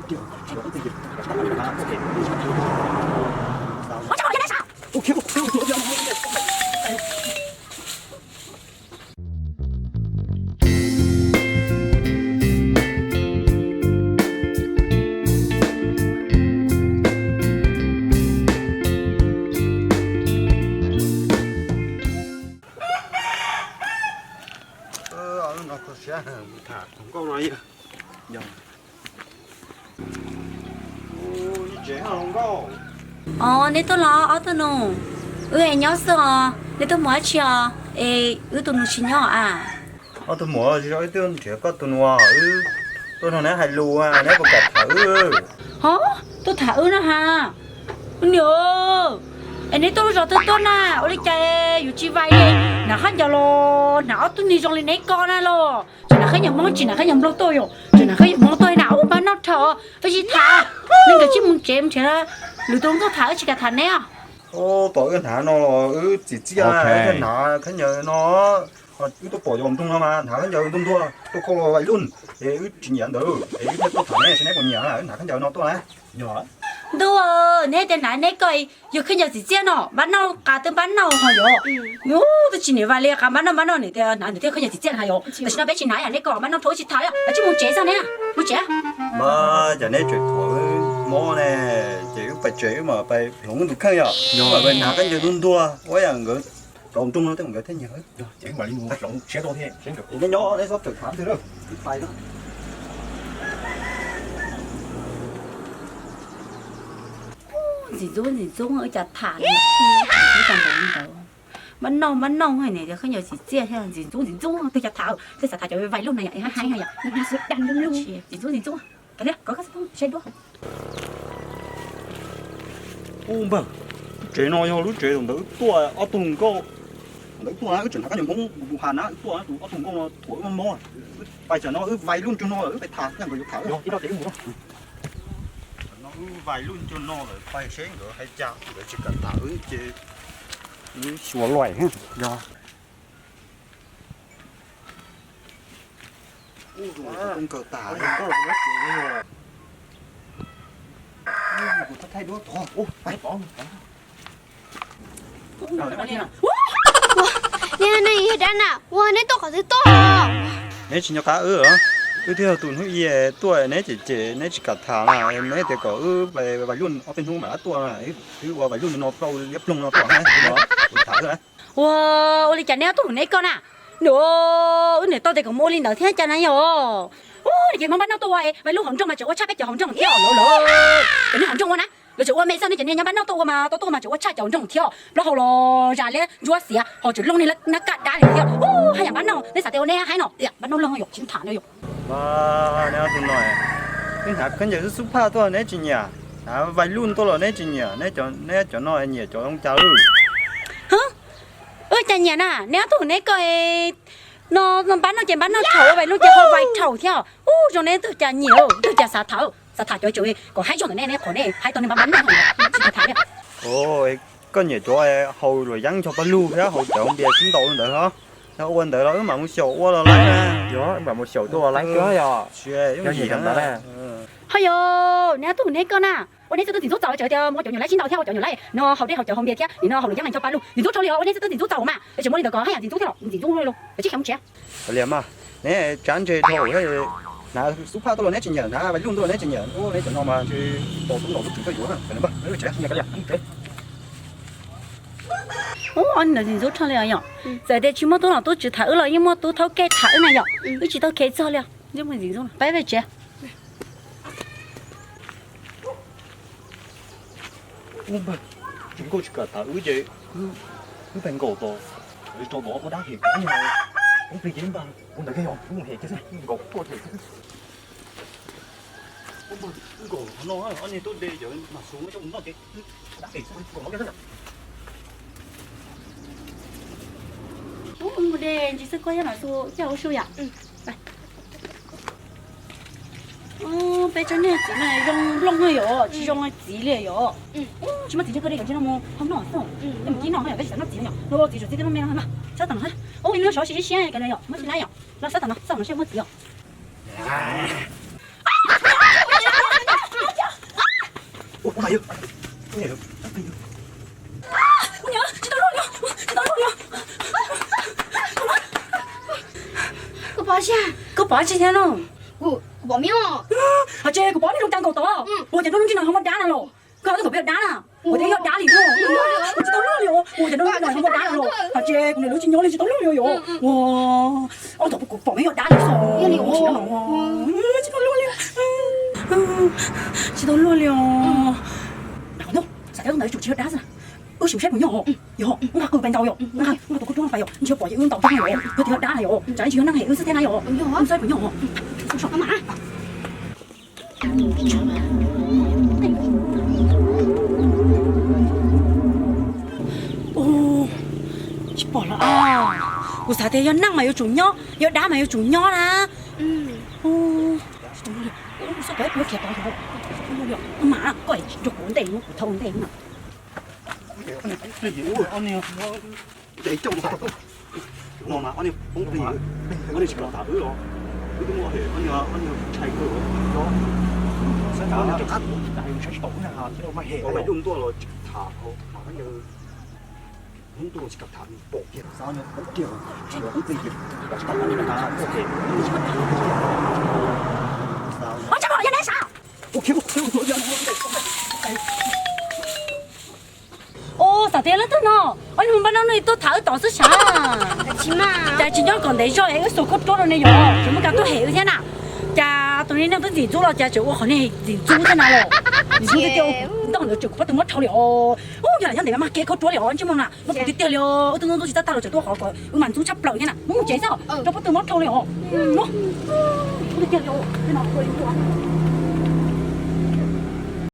Lub no kho siab, tham hluas nkauj no yog. Ua, neb tuaj los ob tug nus? Wb es nyob xwb os, neb tuaj mus dab tsi os? Es wb tus nus tsis nyob a? Ob tug muam, tsis yog wb twb nrhiav koj tus nus, wb tuaj nrog neb hais lus, neb puas kam tham wb? Ho, tuaj tham wb na ha. Niam, es neb tuaj lub zos twg tuaj na? Ua li cas yuav tsis vais li? Hnav khaub ncaws los hnav ob tug niag zoo li neb ko na los? Tseem hnav khaub ncaws Hmoob, tsis hnav khaub ncaws Nplog tuaj yom? Tseem hnav khaub ncaws Hmoob tuaj na, ua npab noj dhau, peb sib tham. Neb nkawd tsij mus tsev mus nrhiav lwm tus tuaj tham, wb tsis kam tham neb os. Ub, pom wb hnav no los wb txiv txiaj, wb hnav khaub ncaws no, wb tuaj pom cov nroog no mas hnav khaub ncaws ntuag ntuag tuaj koj vais luj, es wb tsis nyiam ntawd es wb thiaj tuaj tham neb seb neb puas nyiam, wb hnav khaub ncaws no tuaj na. Ntuj, neb tias hnav neb ko yog khaub ncaws txiv txiaj no, npab noj qab twb npab noj ho yom. Twb tsis niam vais li qab npab noj npab noj, nws tias hnav nws thiaj khaub nyob txiv txiaj na yom. Tam sim no peb tsis hnav yam neb ko npab noj rau wb tsis tham li, peb tsij mus tsev xwb neb, mus tsev. Mas cas neb tseem thuam wb mob ne, ces wb pais tsev wb mam pais hloov wb tus kheej yom. Wb mam pais hnav khaub ncaws ntuag ntuag ua yam nkawd cov nroog no tej nkawd thiaj nyiam. Nyob nyob neb txhob txawm tham twg lawm, wb pais na. Ntxim ntxub ntxim ntxub wb cas tham li ntawd. Npab noj npab noj ne, khaub ncaws txiv txiaj thiab ntxim ntxub ntxim ntxub twg cas tham, twb xav tham cov vais luj na yom, heev heev yom. Ntxim ntxub ntxim ntxub. Kav liam, kov koj xov tooj saib duab. Ub npawg, lub tsev no yog lub tsev ntawd wb tuaj ob tug hluas nkauj, ntawd wb tuaj na, wb tseem hnav khaub ncaws Hmoob mus ha na, wb tuaj ob tug hluas nkauj no thuam wb mob mob, wb pais tsam no wb vais luj nrog no lawm wb pais tham yog nkawd yuav tham wb. Wb vais luj nrog no lawm pais seb nkawd hais cas, nkawd tsis kam tham wb ces wb xyuas luaj yog. Ub, zoo li koj kawm tag. Kuv thaij duab tod. Ub, pais. Ua, nej yog dab na, ua nej tuaj qhov twg tuaj? Neb tsis nco qab wb los? Wb twb yog tus hnub ib tuaj neb cem cem neb tsis kam tham na, neb tias kom wb vais luj ob peb hnub mam li tuaj na, wb ua vais luj no plaub liab ploog no tuaj na, kuv tham wb na. Ua, ua li cas neb ob tug neb ko na? Nws, wb niam tau tias kom mus ua li ntawd thiab cas na yog? Ua li ces hmoob npab noj tuaj ua es vais luj hauv nroog mas tseem ua tshaj peb cov hauv nroog thiab lawm. Cov niag hauv nroog ua na, lawv tseem ua me xwb, nej cov niag nyob npab noj tuaj ua mas tau tuaj mas tseem ua tshaj cov hauv nroog thiab. Plaub hau los zas liab ntsuab xiav ho tseem looj niag nab kaj dab li thiab. Ua, haj yam npab noj, nej xav tias ua neb haib no, npab noj looj yom, tsis tham no yom. Neb ob tug no, neb hnav khaub ncaws xub xub phaj tuaj neb tsis nyiam, hnav vais luj tuaj los neb tsis nyiam, neb cov no nyiam cov zoo cas lawm? Wb cas nyiam na, neb ob tug neb ko no, npab noj ces npab noj rhaum, vais luj ces ho vais rhaum thiab. Ub, zoo neb tug cas nyiam, tug cas xav tham, xav tham cov tseem kom haib zog ntawm nej, nej qhov nej haib tau nej npab noj tsis tau tham li. Koj nyiam cov haus luam yeeb ncho paj lug thiab haus cawv npias sib ntaus ntawd ho. Yog ua ntawd los wb mam mus xyaum ua los laib na. Yog, wb mam mus xyaum tuaj ua laib tuaj yog. Ho yog, neb ob tug neb ko na, ua neb txhua tus ntxim ntxub txaus, tseem tias mus ua cov nyuam laib sib ntaus thiab ua cov nyuam laib no haus dej haus cawv haus npias thiab nim no haus luam yeeb ncho paj lug, ntxim ntxub dhau li os, ua neb txhua tus ntxim ntxub txaus mas, es tseem muaj li ntawd kom haj yam ntxim ntxub thiab los ntxim ntxub li los, es tsij khiav mus tsev. Liam mas, neb tsav ntse dhau, hnav xub phaj tuaj los neb tsis nyiam, hnav vais luj tuaj los neb tsis nyiam, ua neb cov no mas ntshe tos tub los tub tswv tuaj yuav na, npawg, neb tsev. Ub, ob ntawd ntxim ntxub dhau li os yom. Txawm tias tsis muaj tub los tub tswv tham wb los yeej muaj tub thaub kej tham wb na yom. Wb tsis tau kheev txog li os, yeej muaj ntxim ntxub, peb peb tsev. Ub npawg, tsis nkauj tsis kam tham wb ces wb pais nkaum tos, rau tos ua dab hem, ub plig ces npawg ua ntawd kiag yog mus hem kiag xwb, nkaum tuaj hem. Ub npawg, wb nkaum qhov no, ob niag tuaj de cov mas su coj mus noj ces dab hem xwb, nkaum no kiag xwb. Ub, mus de ntsis xwb koj thiab mas su coj ua su yom. Peb tsob niag txiv no zoo nplooj yom, tsis zoo txiv li yom. Tsis muaj txiv ntshe koj de cov ntshe no mus hau noj xwb. Mus kib noj yom, peb tsis xav noj txiv yom. Los txiv tsum txiv tej no me no mas sab tom no. Ub, ib lub xyov tsis siab siab li no, los sab tom no, sab tom no seb muaj txiv yom. Los sab tom no, sab tom no seb muaj txiv yom. Kuv niam, tsis tau luaj li, tsis tau luaj li. Koj pom tsis, koj pom tsis thiab no? Kuv pom me, hais tias kuv pom me zoo cas nkaus tod. Ua cas nruab hnub ntsis no ho muaj dab na los? Koj twb kom peb ua dab na. Ua tias yog dab li no. Kuv tsis tau luaj li os. Ua cas nruab hnub ntsis no ho muaj dab na los? Hais tias kuv niam lub tsis nyob li, tsis tau luaj li os. Ua, ob thaum kuv pom me yog dab li xwb. Tsis tau luaj li. Tsis tau luaj li os. Xav tias ntawd tsum tsis yog dab xwb. Wb sim saib puas nyob os. Yog, wb nqa qws pais ntaus yom. Nqa, nqa tus khaub ruab pais yom, ntshe pom ces wb ntaus tag yom. Yog tias yog dab na yom, tsam ib ntsis yog neeg es wb xwb thiab na yom. Wb saib puas nyob os. Tsis pom lawm. Kuv xav tias yog neeg mas yuav tsum nyob, yog dab mas yuav tsum nyob na. Mas koj nrog kuv ntej, kuv thau ntej na. Ua tsaug yog neb sav. Ua xav tias leej twg no, ob niag npaj no nws tuaj tham wb tod xwb sav. Cas tsis nyob kom ntev zog es wb xuas khaub ruab rau ne yom, tsis muaj kas tuaj hem wb thiab na. Cas tus niag neeg twb ntxim ntxub los cas tseem ua qhov niag ntxim ntxub thiab na los. Ntxim ntxub tiag tiag, ntoj ntawd tseem kuv pob tw mob rhau li os. Ub, yog lam nyob ntev mas mas kiag khaub ruab li os, ntsej muag na muab kuv tiag tiag li os, wb twb ntxub ntxub tsis tag tag los tseem tuaj qhov kom wb mas ntxub tshaj plaws thiab na. Mus mus tsev xwb, rau pob tw mob rhau li os. Tiag tiag li os, no ua li ua.